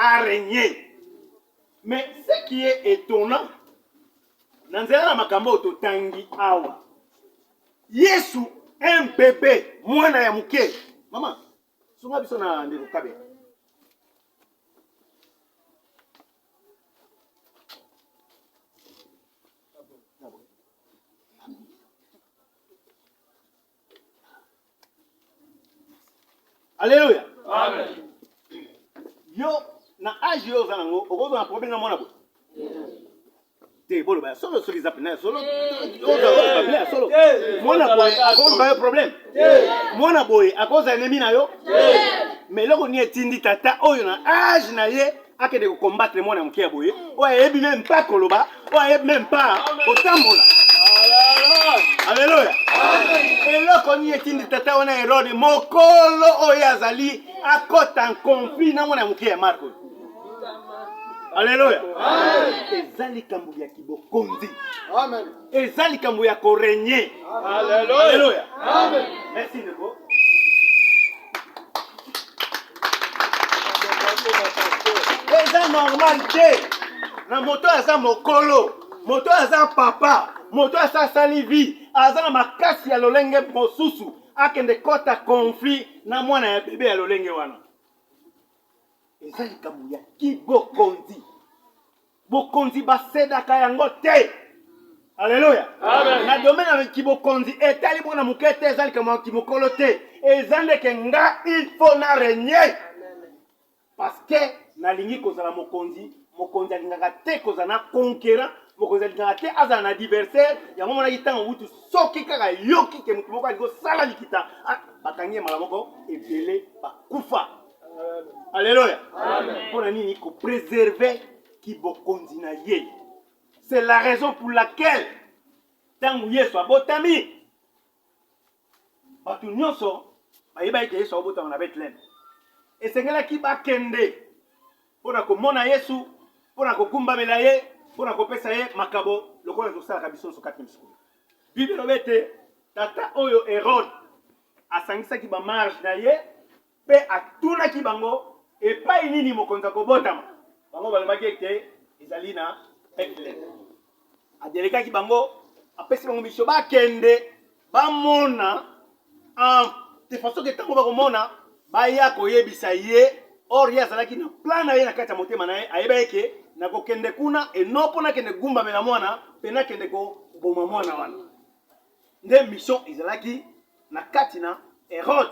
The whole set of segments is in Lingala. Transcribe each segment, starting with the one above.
a régner. Mais ce qui est étonnant, na nzela na makambo oyo totangi awa, Yesu un bébé, mwana ya moke. Mama, sunga biso na ndeko Kabe. Alléluia. Amen. Yo na age yo oza nango okozwa na problème na mwana boye te boloba ya solo soki eza mpena ya solo ozala ya solo mwana boye akoluka yo problème mwana boye akozala ennemi na yo mais eloko nini etindi tata oyo na age na ye akende kokombattre mwana moke ya boye oyo ayebi meme pas koloba oyo ayebi meme pas kotambola aleluya eloko nini etindi tata wana herode mokolo oyo azali akota conflit na mwana moke ya marko aleluya eza likambo ya kibokonzi eza likambo ya korenye aleluya merci ndeko eza normal te na moto aza mokolo moto aza papa moto aza asali vie aza na makasi ya lolenge mosusu akende kota conflit na mwana ya bebe ya lolenge wana eza likambo ya kibokonzi Bokonzi basedaka yango te. Aleluya. Na domaine ya kibokonzi etali mwana moke te, eza likambo ya kimokolo te. Eza ndeke nga il faut na régner. Parce que nalingi kozala mokonzi, mokonzi alingaka te kozala na conquérant, mokonzi alingaka te azala na adversaire. Yango monaki ntango wutu soki kaka yoki ke moto moko alingi kosala likita, ah, bakangi ye mbala moko, ebele bakufa. Alléluia. Mpo na nini ko préserver kibokonzi na ye. C'est la raison pour laquelle ntango Yesu abotami bato nyonso bayebaki ete Yesu abotama na Bethlehem. Esengelaki bakende mpo na komona Yesu, mpo na kogumbamela ye, mpo na kopesa ye makabo lokola tosalaka biso nyonso kati na biso. Bible elobi ete tata oyo Herode asangisaki ba marge na ye mpe atunaki bango epai nini mokonzi akobotama. Bango balobaki ete ezali na Bethlehem. Adelekaki bango, apesi bango misio bakende bamona en de façon ke ntango bakomona baya koyebisa ye. Or ye azalaki na plan na ye na kati ya motema na ye, ayebaki ke nakokende kuna eno mpo nakende gumbamela mwana mpe nakende koboma mwana wana. Nde mission ezalaki na kati na Herode.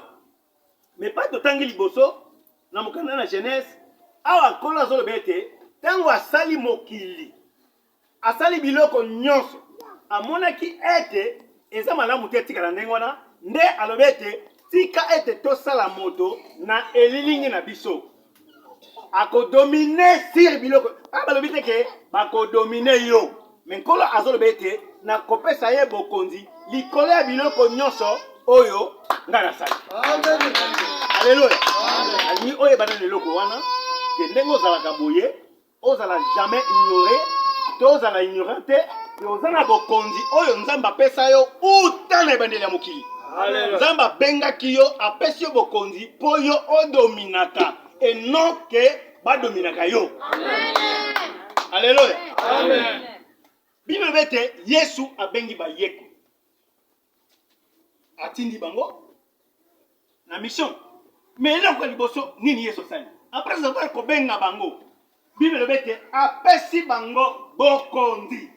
Mais pas totangi liboso na mokanda na Genèse, awa Nkolo azoloba ete ntango asali mokili, asali biloko nyonso, amonaki ete eza malamu te etikala ndenge wana, nde alobi ete tika ete tosala moto na elilingi na biso akodomine sur biloko ah, balobi te ke bakodomine yo me nkolo azoloba ete nakopesa ye bokonzi likolo ya biloko nyonso oyo ngai nasali aleluya alingi oyeba nano eloko wana ke ndenge ozalaka boye ozala jamais ignore to ozala ignorant te ke oza na bokonzi oyo nzambe apesa yo uta na ebandeli ya mokili nzambe abengaki yo apesi yo bokonzi mpo yo odominaka et non ke badominaka yo aleluya bible elobi ete yesu abengi bayekoli atindi bango na mission mais eloko ya liboso nini yesu asali après avoir kobenga bango bible elobi ete apesi bango bokonzi.